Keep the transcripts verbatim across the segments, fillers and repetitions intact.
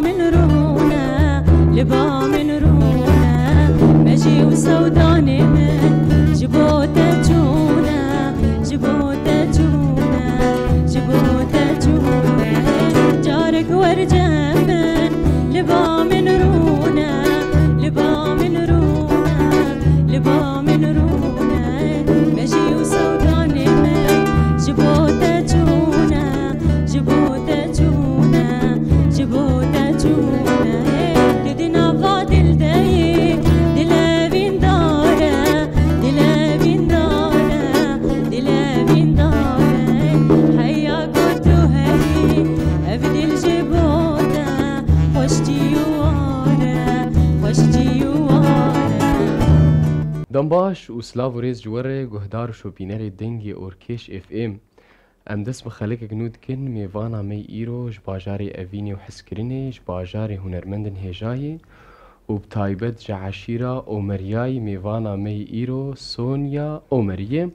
Min rûne, li ba min rûne, mejî û sewdanê min, ji bo te çûne, ji bo te çûne, ji bo te çûne. Carek wer cem min, li ba min rûne, li ba min rûne, li ba min rûne, mejî û sewdanê min, ji bo te çûne, ji bo te çûne, ji bo te çûne. Tu di nava dil de yî, dile vîndar e, dile vîndar e, dile vîndar e. Heya ku tu heyî, ev dil ji bo te xweş cî û war e, xweş cî û war e. Dem baş û silav û rêz ji we re, guhdar û şopînerê Dengê Orkêş F M. Em dest bi xelekek nû dikin, mêvana me yî îro ji bajarê Evînê û Hezkirinê, ji bajarê hunermendên hêjayê û bi taybet ji eşîra Omeriyayê mêvana me yî îro Sonya Omerî ye.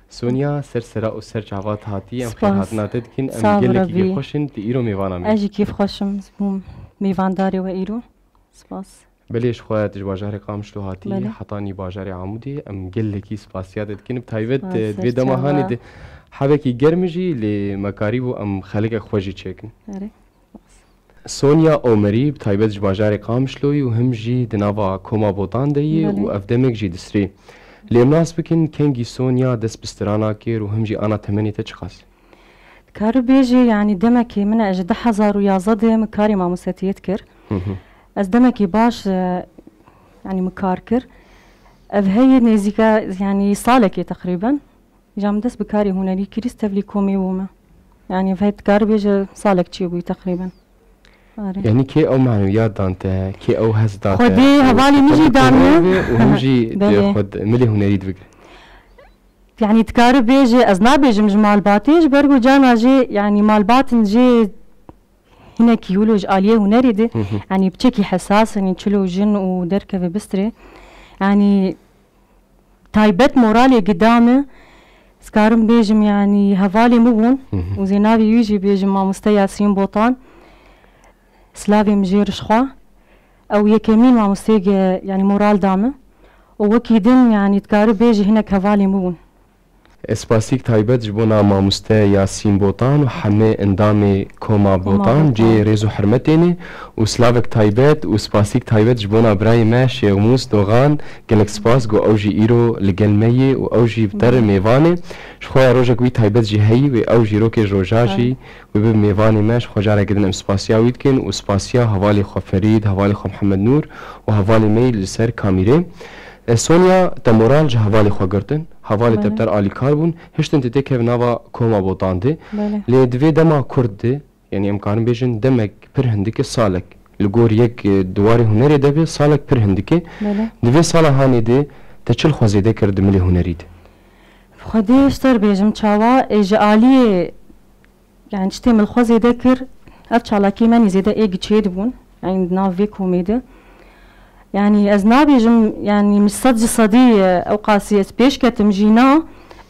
Sonya, ser sera û ser çavat hatî, em Spas. Xêrhatina te dikin, em Sağ ol gelekî Rebî. Kêfxweş in, tu îro mêvana me yî. Ez jî kêfxweş im, ji bo mêvandarê we îro. Spas. Belê, ji xwe tu ji bajarê Qamişlo hatî, Belê. Hetanî bajarê Amûdê, em gelekî spasiya te dikin. Bi taybet, Spas, eh, ser vê dema çava. Hanê di hevekî germ jî, lê me karîbû em xelekek xwe jî çêkin. Erê. Sonya Omerî, bi taybet ji bajarê Qamişloyî û him jî di nava Koma Botan de yî Belê. Û ev demek jî distirê. Lê em nas bikin, kengî Sonya dest bi strana kir û him jî ana temenê te çiqas? Dikare bêje, yanî demekê min e, ji du hezar û yazdeh de min karê mamostetiyê dikir. Hı hı. Ez demekî baş, e, yanî min kar kir. Ev heye nêzîka, yanî salekê teqrîben. Îja min dest bi karê hunerî kirî, tevlî komê bûme. Yanî ev heye dikare bêje salek çêbûyî teqrîben. Are. Yanî kê ew manewiyat dan te, kê ew hes dan te? Xwedê hevalê min jî dan min. Û him jî Belê. Xwe milê hunerî dibigre. Yanî dikare bêje, ez nabêjim ji malbatê, ji ber ku carna jê, yanî malbatin jê hinekî wilo ji aliyê hunerê de, Hı hı. Yanî piçekî hesas in, çilo jin û derkeve bistirê. Yanî taybet moralê gida min, ez karim bêjim, yanî hevalê min bûn Hı hı. Û zê navê wî jî bêjim mamoste Yasîn Botan. Silavê min jê re ji xwe. Ew yekemîn mamosteyê ge, yanî moral da min. Û wekî din, yanî dikare bêje hinek hevalê min bûn. Spasîk taybet ji bona mamoste Yasîn Botan û hemê endamê Koma Koma Botan, Botan. Cihê rêz û hurmetê ne û silavek taybet û spasîk taybet ji bona birayê me Şêxmûs Dogan, gelek spas ku ew jî îro li gel me yê û ew jî bi te re Hı. Mêvan e. Ji xwe ya rojek wî taybet jî heyî wê ew jî rokê ji roja Hı. Jî wê bibe mêvanê me, ji xwe careke din em spasiya wî dikin û spasiya hevalê xwe Ferîd, hevalê xwe Mihemed Nûr û hevalê me yî li ser kamîrê. E, Sonya, te moral ji hevalê xwe girtin, hevalê te Belê. Bi te re alîkar bûn, hiştin tu têkevî nava Koma Botan de. Belê. Lê di vê dema kurt de, yanî em karin bêjin demek pir hindik e, salek. Li gor yek, e, di warê hunerê de be, salek pir hindik e. Belê. Di vê sala hanê de te çi li xwe zêde kir di milê hunerî de? Xwedê ji te re bêjim çawa, ê ji aliyê, yanî tiştê min li xwe zêde kir, ev çalakiyê me nî zêde ê giçê dibûn, yanî di nav vê komê de. Yanî ez nabêjim, yanî min sed ji sedî, e, ew qasî ez pêş ketim jî na,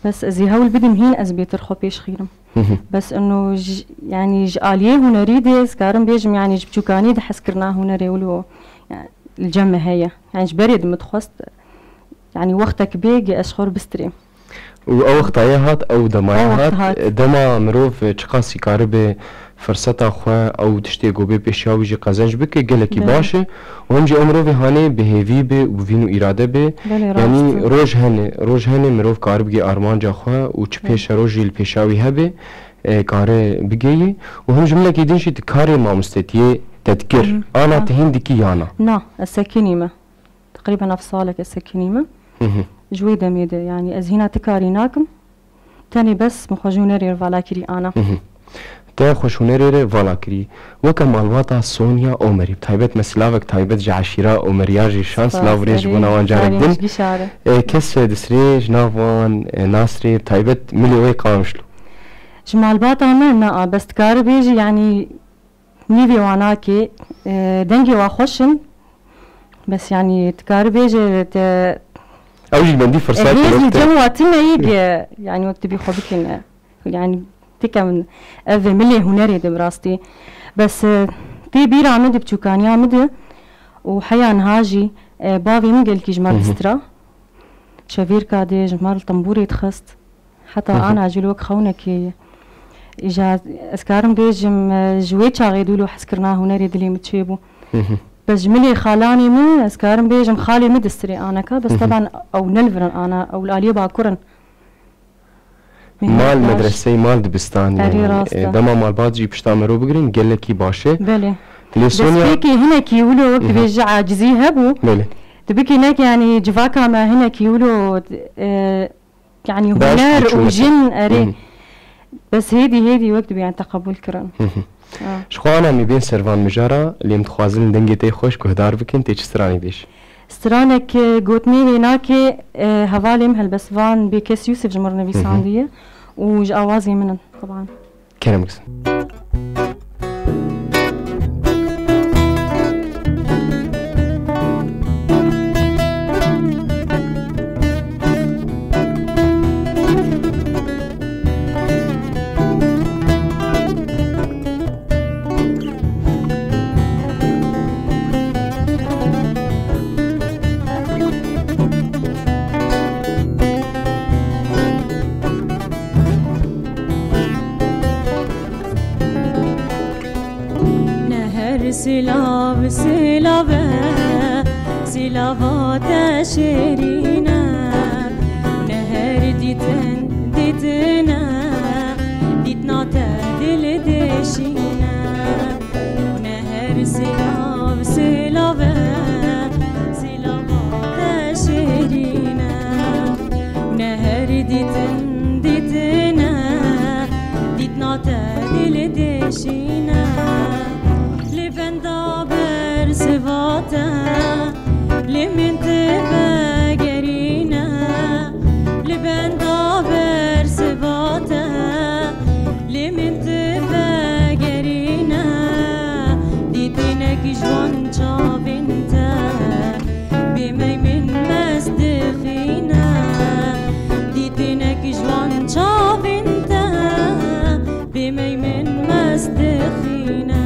bes ez ê hewl bidim hîn ez bêtir xwe pêş xîrim. Hı hı. Bes ino ji, yanî ji aliyê hunerî de ez karim bêjim, yanî ji biçûkanî de hezkirina hunerê wilo, yanî li cem me heye. Yanî ji berê de min dixwest, yanî wextek bê ge ez ji xwe re bistirêm. Û ew wexta ye hat, ew dema ye Ew wext hat. Hat. Dema mirov çiqasî karibe firseta xwe, ew tiştê ku bê pêşiya wî jî qezenc bike, gelekî Belê. Baş e. Û him jî ew mirovê hanê bi hêvî be û bi vîn û îrade be. Belê, Yanî rast e. Roj hene, roj hene mirov karibigê armanca xwe û çi Belê. Pêşeroj jî li pêşa wî hebe, e, kare bigeyê. Û him ji milekî din jî di karê mamostetiyê te dikir. Hı, Ana ha. Te hîn dikî yana? Na, ez sekinî me. Teqrîben ev salek ez sekinî me. Hı hı. Ji wê demê de, yanî ez hîna ti karî nakim. Tenê bes min xwe ji hunerê re vala kirî ana. Hı hı. Te xwe ji hunerê re vala kirî. Weke malbata Sonya Omerî, bi taybet me silavek taybet ji eşîra Omeriya jî şan, Spas, silav û rêz ji erê, bona wan carek carê din. Min ji gişa re. E, kes, e, disrê ji nav wan, e, nasrê, bi taybet milê wê Qamişlo. Ji malbata me, na, bes dikare bêjî, yanî Nîvê wanakê, e, dengê wa xweş in. Bes, yanî, tu karî bêje, te Ew jî bendî firsat hêz li cem wa tune yê ge, yanî, wek tu bî xwe bikine. Yanî, têke min, ev ê milê hunerê de bi rastî. Bes, e, Pê bîra min di, biçûkaniya min di û heya niha jî, e, bavê min gelkî ji me re distira. Çevîrka dê ji me re li tembûrê dixist. Heta ana jî li wek xewnekê ye. Îja ez karim bêjim, e, ji wê çaxê dûlo hezkirina hunerê dilê min çêbû. Bes ji milê xalanê min, ez karim bêjim, xalê min distirê aneka, bes teban ew ne li vir in ana, ew li aliyê bakur in. Mal, medreseyê mal, dibistan, erê, yani, rast e, e, dema malbat jî pişta mero bigirin, gelekî baş e. Belê. Lê Sonya, destpêkê hinekî wilo wek dibêje acizî hebû. Belê. Dibikî nek, yani, civaka me hinekî wilo, e, yani, huner û jin, erê. Bes hêdî, hêdî wek dibê, yani, teqebûl kirin. Ji xwe ana em ê bên ser van mijara, lê em dixwazin dengê te xweş guhdar bikin, tê çi stranê bêj? Stranek, e, gotinê wê nake, e, hevalê min helbestvan Bêkes Yûsif ji min re nivîsandiye û ji awazê min in, teban. Kerem bikin. Ne her silav silav e, silava te şêrîn e. Ne her dîtin dîtin e, dîtina te dil dêşîn e. Ne her silav silav e, silava te şêrîn e. Ne her dîtin dîtin e, dîtina te dil dêşîn e. Li benda bersiva te, li min ti vegerîne. Li benda bersiva te, li min ti vegerîne. Dîtinek ji wan çavên te, bê mey min mest dixîne. Dîtinek ji wan çavên te, bê mey min mest dixîne.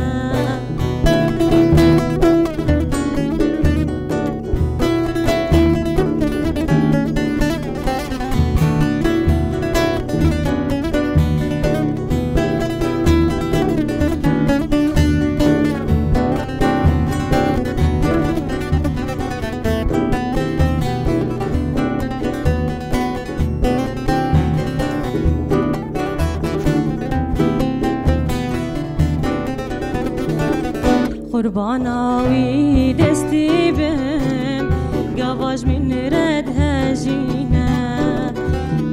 Qurbana wî destî bim, gava ji min re dihejîne.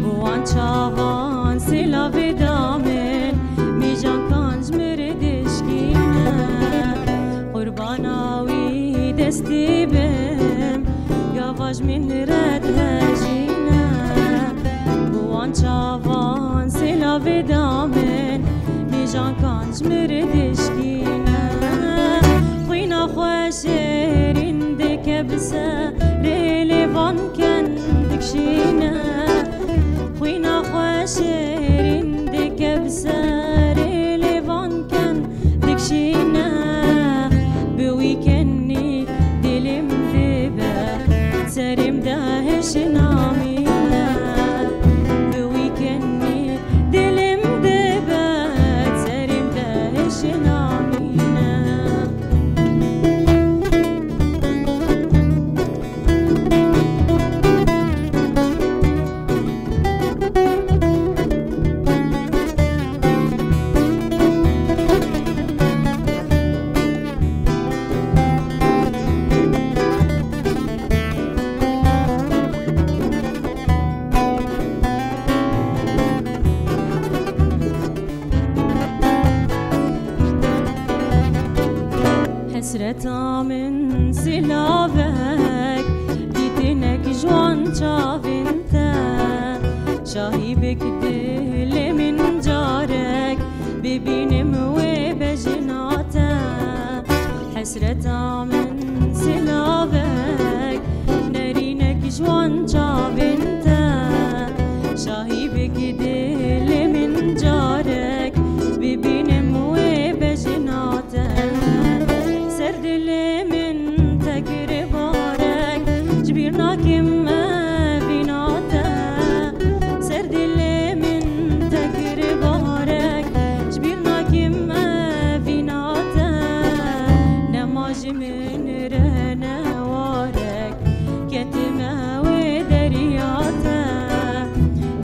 Bi wan çavan silavê da min, mîjankan ji min re dişkîne. Qurbana wî destî bim, gava ji min re dihejîne. Bi wan çavan silavê da min, mîjankan ji min re dişkîne. Xwîna xwe şêrîn dike bi serê lêvan ken dikşîne. Xwîna xwe şêrîn dike bi serê lêvan ken dikşîne. Bi wî kenî dilê min dibe, serê min de hişina mîne. Bi wî kenî dilê min dibe, serê min de hişina mîne. Hesreta min silavek, dîtinek ji wan çavên te. Şahî bik dilê min carek, bibînim wê bejna te. Hesreta min silavek, nerînek ji wan çavên te. Şahî bik dilê min carek, bibînim wê bejna te. Dilê min te kir barek, ji bîr nakim evîna te. Ser dilê min te kir barek, ji bîr nakim evîna te. Nema ji min re ne warek, ketime wê derya te.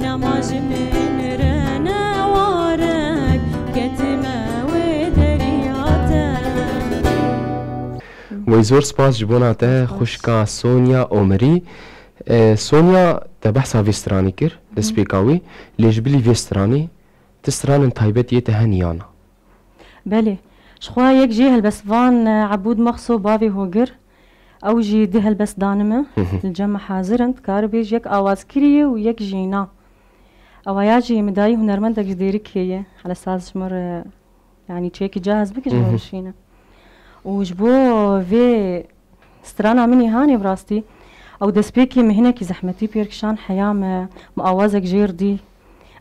Nema ji min re ne warek, ketime wê derya te. Wey zor spas ji bona te, xwişka Sonya Omerî. E, Sonya, te behsa vê stranê kir, destpêka wî, lê ji bilî vê stranê, ti stranin taybet yê te hene ya na? Belê. Ji xwe yek jê helbestvan, e, Ebûd Mexso bavê Hogir. Ew jî du helbest dane min. Li cem me hazir in. Dikare bêj yek awazkirî ye û yek jî na. Ewa ya jî min dayî hunermendek ji Dêrikê ye. Hele saz ji min re, yanî çêkî cahaz bike ji bo şîne. Û ji bo vê strana min îhanê bi rastî, ew destpêkê min hinekî zehmetî pêr kişand heya me, min awazek jêr dî.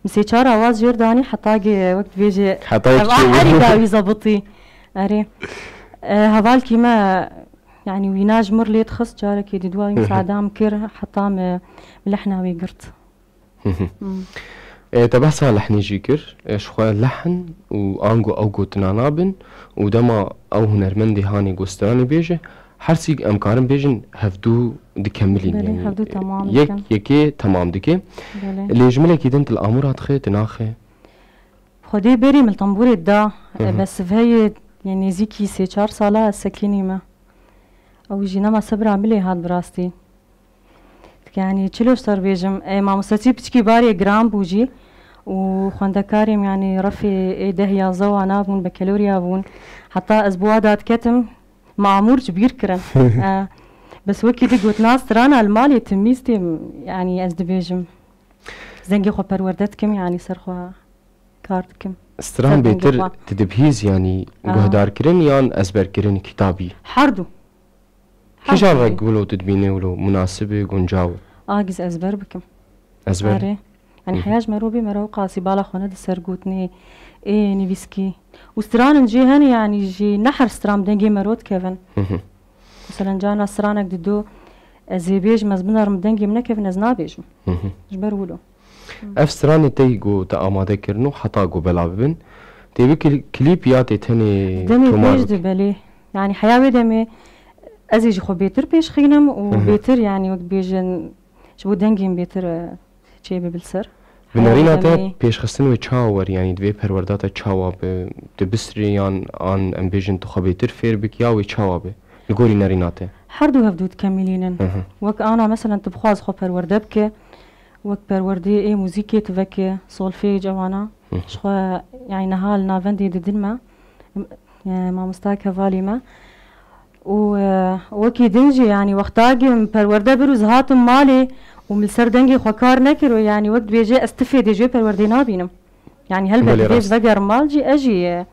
Min sê çar awaz jêr danî heta ge wek dibêje Heta yek ev çêbû. Erî dawî zebitî. Erê. E, hevalkî me, yanî wîna ji mir lê dixist, carekê di dua wî misaada min kir, heta me, me lehna wê girt. Hmm. E, te behsa lehnê jî kir. E, ji xwe lehn û ango ew gotina nabin û dema ew hunermendê hanê ku stranê bêje, her sîk em karin bêjin hevdû dikemilîn. Belê, yanî hevdû temam yek dikin. Yekê temam dike. Belê. Lê ji milekî din tu li amûra dixe, tu naxe? Xwedê berî min li tembûrê da, Hı hı. bes veyê, yanî nêzîkî sê çar sala ez sekinî me. Ew jî nema sebra min lê hat bi rastî. Yanî çilo ji te re bêjim, e, mamostetî piçkî barê giran bû jî û xwendekarê min, yanî refê ê deh yazdeh wana bûn, bekelorya bûn. Heta ez bi wa da diketim, mamûr ji bîr kirin. E, bes wekî di gotina strana li malê timîz têm, yanî ez dibêjim. Zengê xwe perwerde dikim, yanî ser xwe kar dikim. Stran Ser dengê bêtir xwe. Tu dibihîz, yanî Aha. guhdarkirin yan ezberkirin kitabî? Her du. Her Kîjan du. reng wilo tu dibînî wilo munasib e, guncaw e? Agiz ezber bikim. Ezber? Erê. Yanî Hı hı. heya ji mero bê mero qasî bala xwe ne di ser gotinê ê nivîskî. Û stranin jê hene, yanî jî ne her stran dengê mero dikevin. Hı hı. Mesela cana stranek dido, ez ê bêjim, ez binerim dengê min nekevin, ez nabêjim. Hı hı. Ji ber wilo. Ev stranê te yî ku te amade kirin û heta ku bela bibin, tê bi kil-, klîp ya tê tenê Demê tomar pêş bik? de belê. Yanî heya wê demê ez ê ji xwe bêtir pêş xînim û Hı hı. bêtir, yanî wek dibêjin, ji bo dengên bêtir, e, çê bibe li ser. Bi Heya nerîna wê te demê pêşxistin wê çawa wer, yanî divê perwerda te çawa be, tu bisrî yan an em bêjin tu xwe bêtir fêr bik ya wê çawa be? Li gorî nerîna te? Her du hevdû dikemilînin. Hı hı. Wek ana, meselen, tu bixwaz xwe perwerde bike, wek perwerdê ê muzîkê tu veke, solfêc ewana. Hı hı. Ji xwe, yanî niha li navendê didin me, e, mamosta kevalî me. Û, e, wekî din jî, yanî wexta ge min perwerde bir û ez hatim malê û min li ser dengê xwe kar nekir û, yanî wek dibêje ez tifê dê ji wê perwerdê nabînim. Yanî helbet Belê divê rast. ez vegerim mal jî, ez jî, e,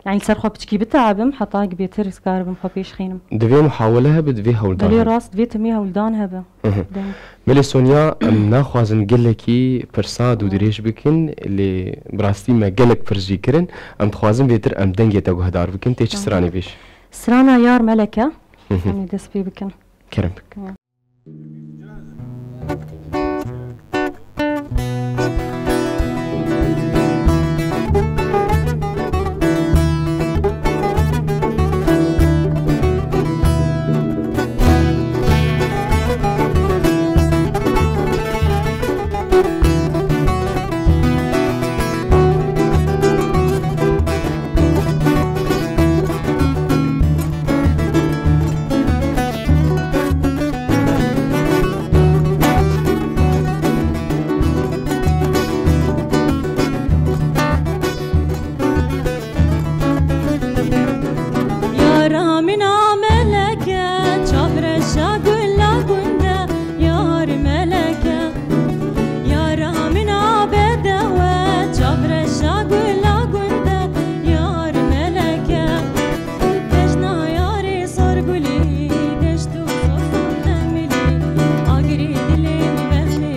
yanî ser xwe piçkî biteabim, heta ki bêtir ez karibim xwe pêş xînim. Divê muhawele hebe, divê hewldan Belê hebe. rast, divê timî hewldan hebe. Hı hı. Deng. Belê Sonya, em naxwazin gelekî pirsa dû Hı. dirêj bikin, lê bi rastî me gelek pirs jî kirin. Em dixwazin bêtir em dengê te guhdar bikin. Tê çi Hı. stranê bêj? Strana Yar Meleke, Hı hı. em ê dest pê bikin. Kerem bik. Hı. Yara min a meleke, çavreşa gula gunde, yar meleke. Yara min a bedewe, çavreşa gula gunde, yar meleke. Bejna yarê sorgulî, deşt û zozan xemilî, agirê dilê min vehmilî,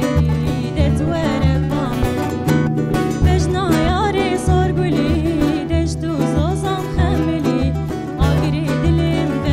dê tu were ba min. Bejna yarê sorgulî, deşt û zozan xemilî, agirê dilê min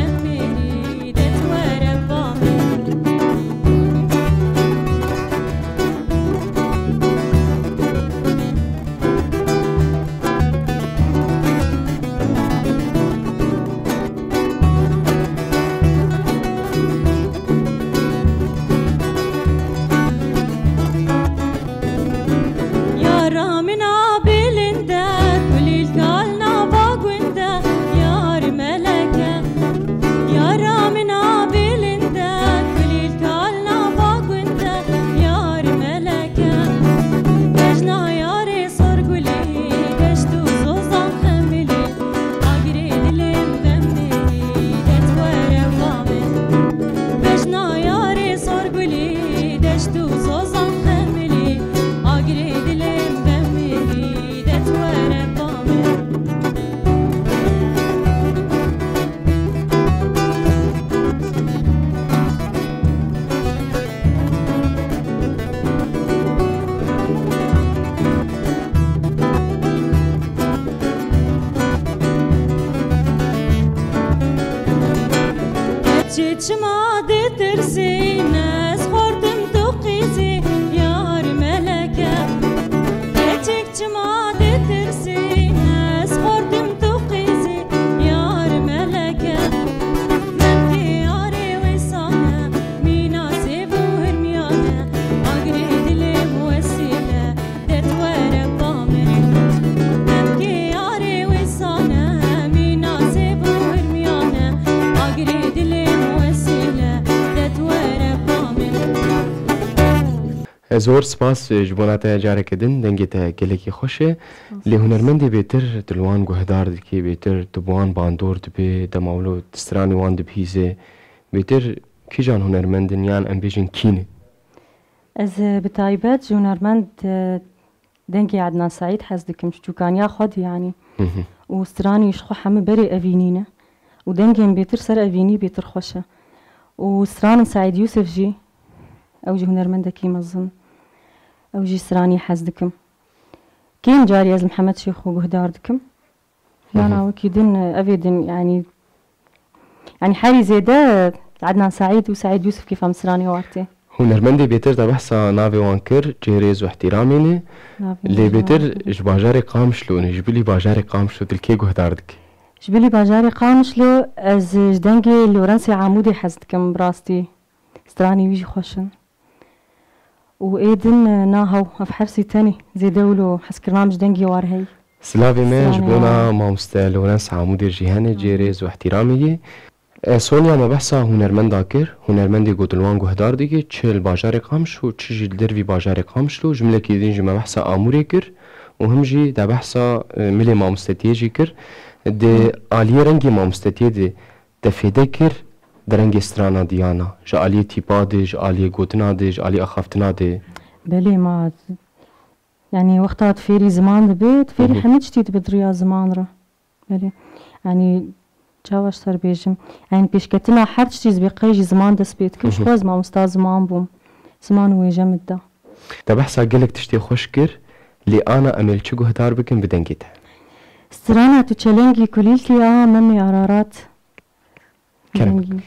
Çima ditirsî, ez xwartim tu qîzî, yar meleke. Keçik çima ditirsî, ez xwartim tu qîzî, yar meleke. Memkê yarê wê sane, mîna sêv û hirmiyane, agirê dilê wesîle. Derdwere ba min. Em kê yarê wê sane, mîna sêv û hirmiyane, agirê dilê wesîle, derdwere ba min. Zor spas ji bona te careke din, dengê te gelekî xweş e. Lê hunermendê bêtir tu li wan guhdar dikî, bêtir tu bi wan bandor dibê, dema wilo tu stranê wan dibihîzê, bêtir kîjan hunermend in yan em bêjin kî ne? Ez, e, bi taybet ji hunermend, e, dengê Ednan Seîd hez dikim, ji çûkaniya xwe de, yanî. Hı hı. Û stranî ji xwe hemû berê evînî ne. Û dengên bêtir ser evînî bêtir xweş e. Û stranên Seîd Yûsif jî, ew jî hunermendekî mezin. Ew jî stranî hez dikim. Kêm carî ez Mihemed Şêxo guhdar dikim. Yana Hı hı. wekî din, evê din, yanî, yanî herî zêde Ednan Seîd û Seîd Yûsif kêfa min stranê wan tê. Hunermendê bêtir te behsa navê wan kir, cihê rêz û ihtiramê ne. Navê Lê wan bêtir jî ji bajarê Qamişlo ne, ji bilî bajarê Qamişlo tu li kê guhdar dikî? Ji bilî bajarê Qamişlo ez ji dengê Lorensê Amûdê hez dikim, bi rastî. Stranê wî jî xweş in. Û ê din, e, na hew, ev hersî tenê zêde wilo hezkirina min ji dengê war heyî. Silavê me ji Stranê bona wan. Mamoste Lorens Amûdê jî hene, cihê rêz û ihtiramê yê. E, Sonya me behsa hunermenda kir, hunermendê ku tu li wan guhdar dikî, çi li bajarê Qamişlo, çi jî li dervî bajarê Qamişlo, ji milekî din jî me behsa Amûrê kir û him jî te behsa, e, milê mamostetiyê jî kir. Di Hı. aliyê rengê mamostetiyê de te fêde kir, di rengê strana diyana, ji aliyê tîpa de, ji aliyê gotina de, ji aliyê axaftina de. Belê ma, yanî wexta tu fêrî ziman dibê, tu fêrî Hı hı. hemî tiştî dibe di riya ziman re. Belê. Yanî çawa ji ser bêjim? Yanî pêşketina her tiştî ji bê qey jî ziman dest pê dike. Ji Hı hı. xwe ez mamosta ziman bûm. Ziman û wêje min da. Te behsa gelek tiştê xweş kir, lê ana em ê li çi guhdar bikin bi dengê te? Strana tu çelengî kulîlkê a Memê Ararat. Kerem. Dengî.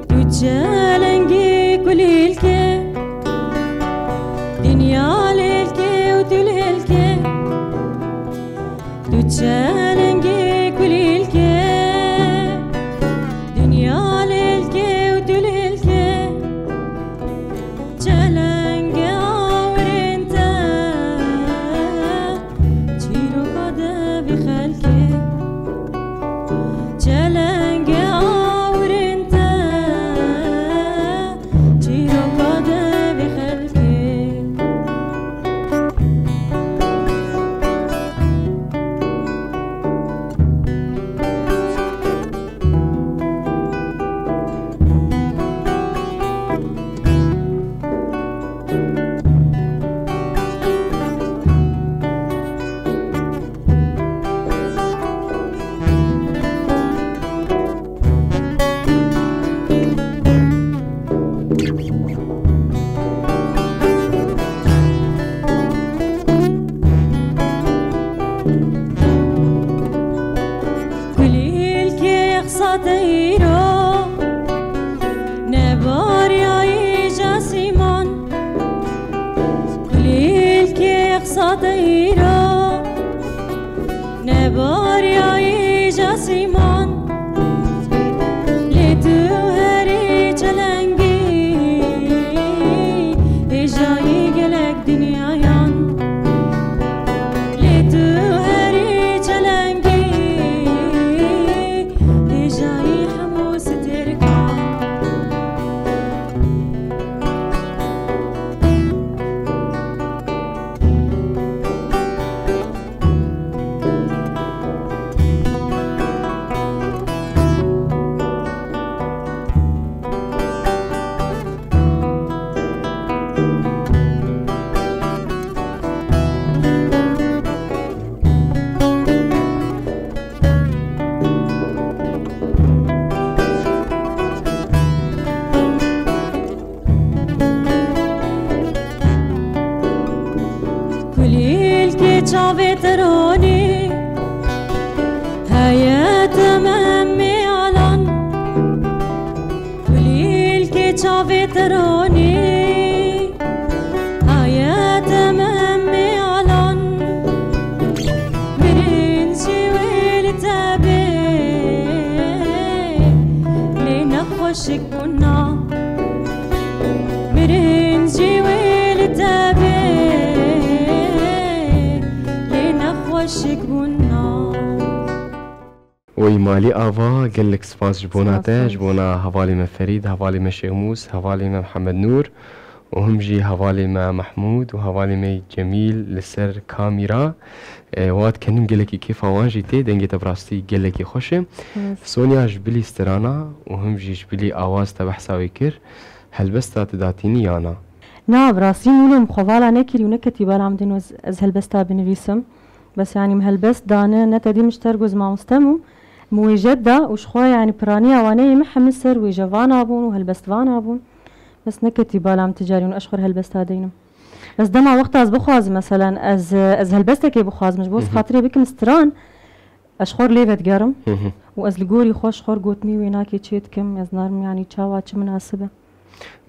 Tu çelengî kulîlkê, dinya lêlkê û tu lêlkê. Tu çelengî kulîlkê, dinya lêlkê û tu lêlkê. Çelengê awirên te, çîroka devê xelkê. Çelengê awirên te, çîroka devê xelkê. Kulîlkê xisate îro, nebariyayî ji asîman. Kulîlkê xisate îro, nebariyayî ji asîman. Lê tu herî çelengî, hêjayî gelek dinyayan. Lê tu herî çelengî, hêjayî hemû stêrkan. Çavê te ronî heye tememê alan. Kulîlkê çavê te ronî heye tememê alan. Mirin jî wê li te bê lê nexweşik bûna. Mirin jî wê li te bê lê nexweşik bûna. Wey malî ava, gelek spas ji bona te, ji bona hevalê me Ferîd, hevalê me Şêxmûs, hevalê me Mihemed Nûr û him jî hevalê me Mehmûd û hevalê me Cemîl li ser kamîra. E, wat kenim gelekî kêfa wan jî tê, dengê te bi rastî gelekî xweş e. Sonya, ji bilî strana û him jî ji bilî awaz te behsa wê kir, helbesta tu datînî ya na? Na, bi rastî mûlê min xwe vala nekirî û neketî bala min din ez, ez helbesta binivîsim. Bes, yanî, min helbest dane, ne tedî min ji ter got mamoste min, min wêje da û ji xwe, yanî, piraniya waneyê min hemî ser wêjevana bûn û helbestvana bûn. Bes neketî bala min ti carî û ez ji xwe re helbesta deynim. Bes dema wexta ez bixwazim, meselen, ez, ez helbestekê bixwazim, ji bo xatirê bikim stran, ez ji xwe re lê vedigerim û ez li gorî xwe ji xwe re gotinî wê nakê çê dikim, ez narim, yanî, çawa çi minasib e.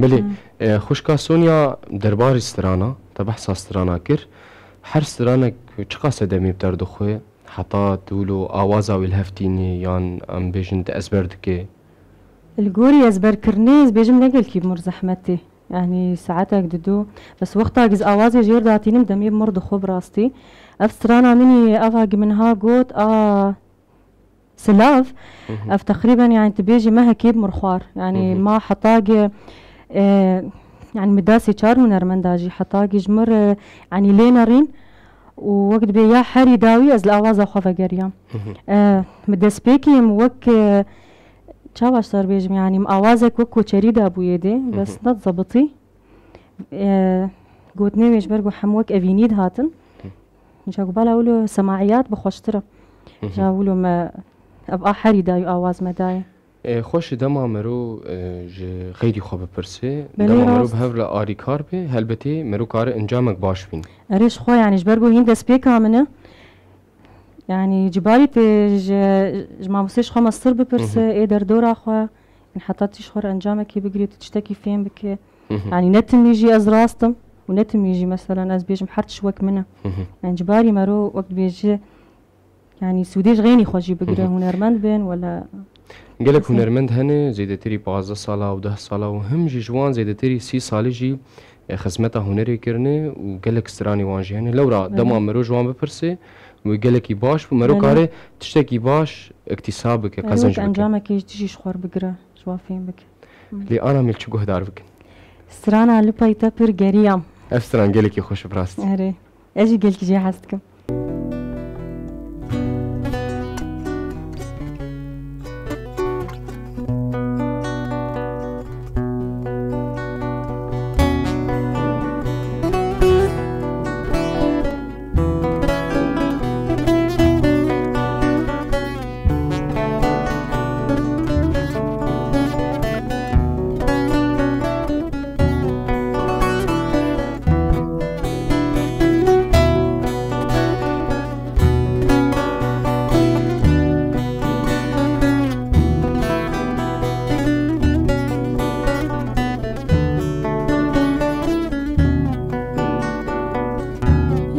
Belê, e, xwişka Sonya derbarê strana, te behsa strana kir. Her stranek çiqas e demê bi te re dixwe, heta tu wilo awaza wê li hev tînî yan em bêjin tu ezber dikê? Li gorî ezberkirinê ez bêjim ne gelkî bi mir zehmet tê. Yanî saetek dido. Bes wexta giz awazê jêr datînim demê bi mir dixwe bi rastî. Ev strana min î, eva gi min ha got, a, Silav, ev teqrîben, yani, tu bêjî mehekê bi mir xwar. Yani, ma heta ge, e, yani, mi da sê çar hunermenda jî heta ge ji mir, e, yani, lê nerîn û wek dibê ya herî dawî ez li awaza xwe vegeriyam. E, mi destpêkê em wek, e, çawa ji te re bêjim, yani, mi awazek wek koçerî da bûyê dê, bes ne zebitî. E, gotinê wê ji ber ku hem wek evînî dihatin. Hı. Îja ku bala wilo semaiyat bi xweştir e. Hı hı. Îja wilo me ev a herî dayî awaz me dayê. E, xweş e dema mero, e, ji xeyrî xwe bipirse, belê, dema mero rast. Bi hev re alîkar be, helbetê mero kare encamek baş bîn. Erê ji xwe, yani ji ber ku hîn destpêka min e. Yani, cibarî tê ji, ji mamostê ji xwe mestir bipirse, hı hı, ê derdora xwe, yani, heta tî ji xwe re encamekî bigirê, tu tiştekî fêm bike. Hı hı. Yani, ne timî jî ez rast im û ne timî jî, meselen, ez bêjim her tişt wek min e. Hı hı. Yani, cibarî mero wek dibêje, yani, sûdê ji xeynî xwe jî bigire, hı hı, hunermend bên, wela. Gelek hunermend hene, zêdetirî pazdeh sala û deh sala û him jî ji wan zêdetirî sî salî jî, e, xizmeta hunerê kirine û gelek stranê wan jî hene. Lewra dema mero ji wan bipirse, wê gelekî baş bû, mero kare tiştekî baş îktîsa bike, qezenc bike. Encamekê ji dijî ji xwe re bigire, ji wan fêm bike. Lê ana mêl çi guhdar bikin? Strana Li Pey Te Pir Geriyam. Ev stran gelekî xweş e bi rastî. Erê. Ez jî gelkî jê hez dikim.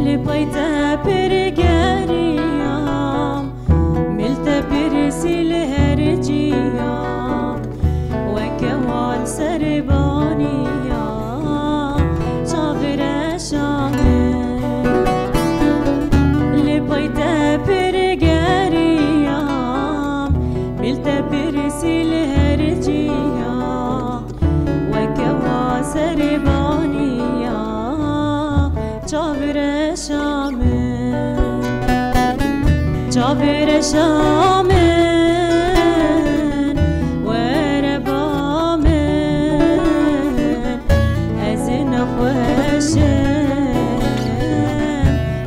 Li pey te pir geriyam, mil te pirsî li her ciyam, weke wan serbaniya çavireşa min. Li pey te pir geriyam, mil te pirsî li her ciyam, weke wa serbaniya çavireşa min. Çavireşa min, were ba min, ez nexweş im,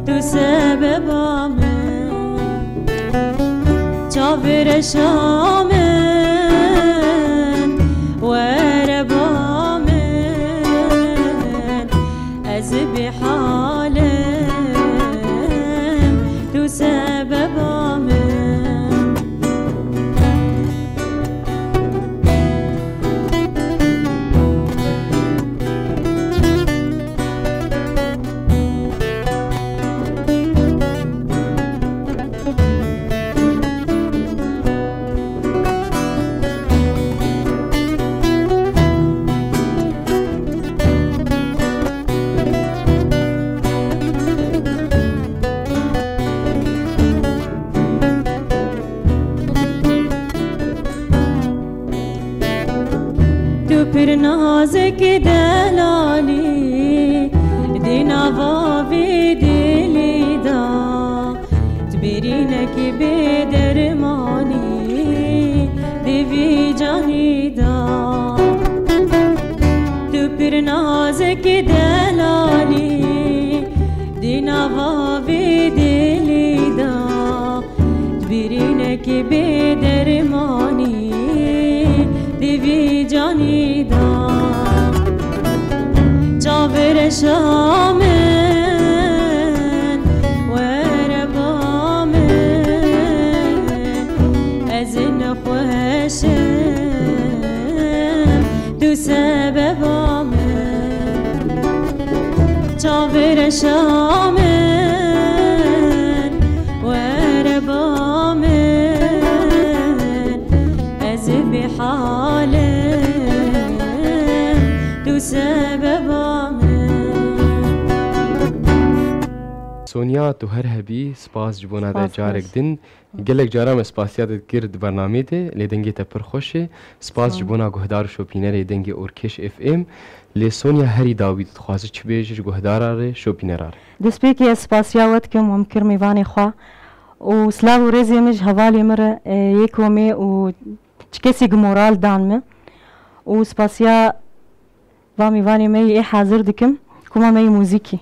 tu sebeba min. Çavireşa min, were ba min, ez bêhal im, Ki delalî di nava vê dilî da, di birînekî bê dermanî di vî canî da. Tu pir nazikî delalî di nava vê dilî da. Birînekî bê dermanî di vî canî da. Çavireşa min, were ba min, ez nexweş im, tu sebeba min. Çavireşa min, were ba min, ez bêhal im, tu sebeba min. Sonya, tu her hebî, spas ji bona te. Spas, carek spas. Din. Gelek cara me spasiya te dikir di bernameyê de, lê dengê te pir xweş e. Spas ji bona guhdar û şopînerê dengê Orkeş F M. Lê Sonya, herî dawî tu dixwaze çi bêje ji guhdara re, şopînera re? Destpêkê ez spasiya we dikim, we min kir mêvanê xwe. Û silav û rêzê min ji hevalê min re, e, yê komê û çi kesî ku moral dan min. Û spasiya va mêvanê me yê hazir dikim, koma me yê muzîkî.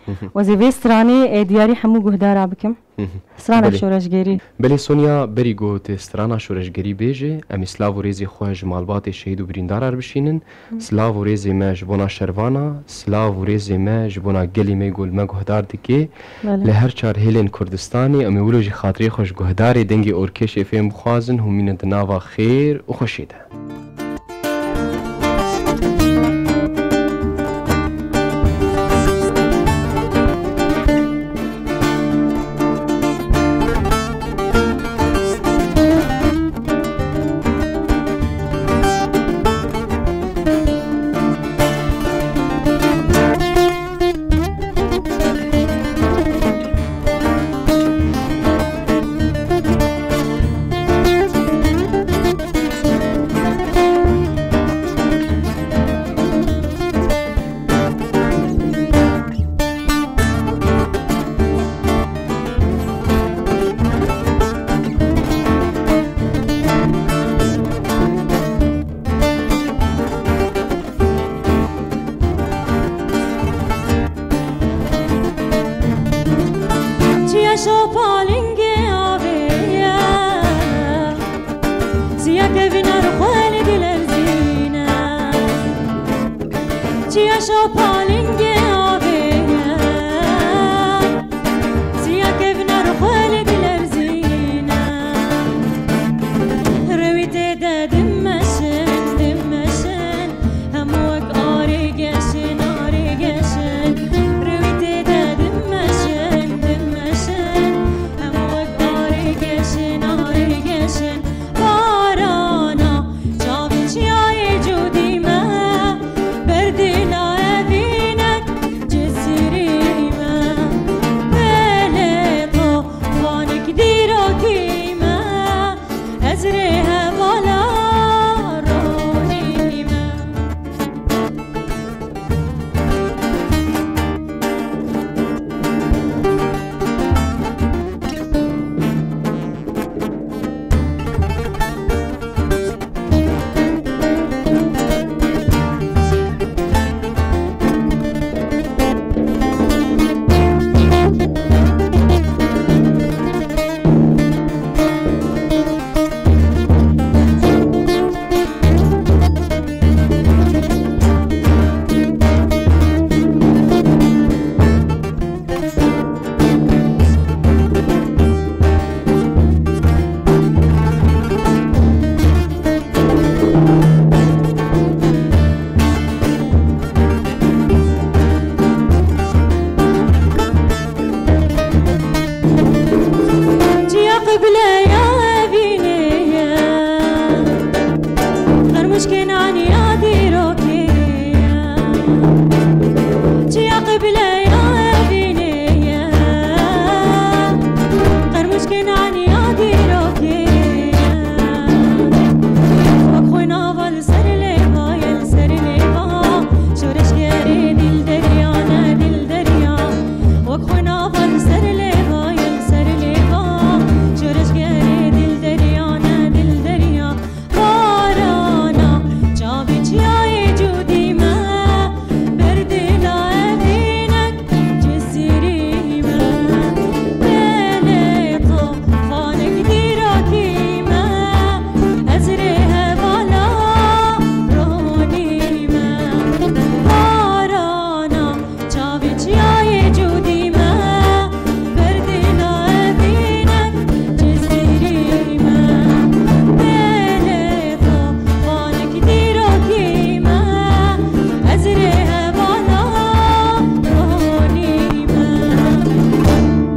Hı hı. Ez ê vê stranê, e, diyarî hemû guhdara bikim. Hı hı. Strana Belê. Şoreşgerî. Belê Sonya, berî ku tu strana şoreşgerî bêje, em ê silav û rêzê xwe ji malbatê şehîd û birîndara re bişînin. Hı. Silav û rêzê me ji bona şervana, silav û rêzê me ji bona gelê me ku li me guhdar dike. Belê. Li her çar hêlên Kurdistanê em ê wilo jî xatirê xwe ji guhdarê dengê Orkeş F M bixwazin, hûn mînin di nava xêr û xweşiyê de. Çiya şopa lingê avê ye, siya kevîna li xwe li dilerzîne. Çiya şopa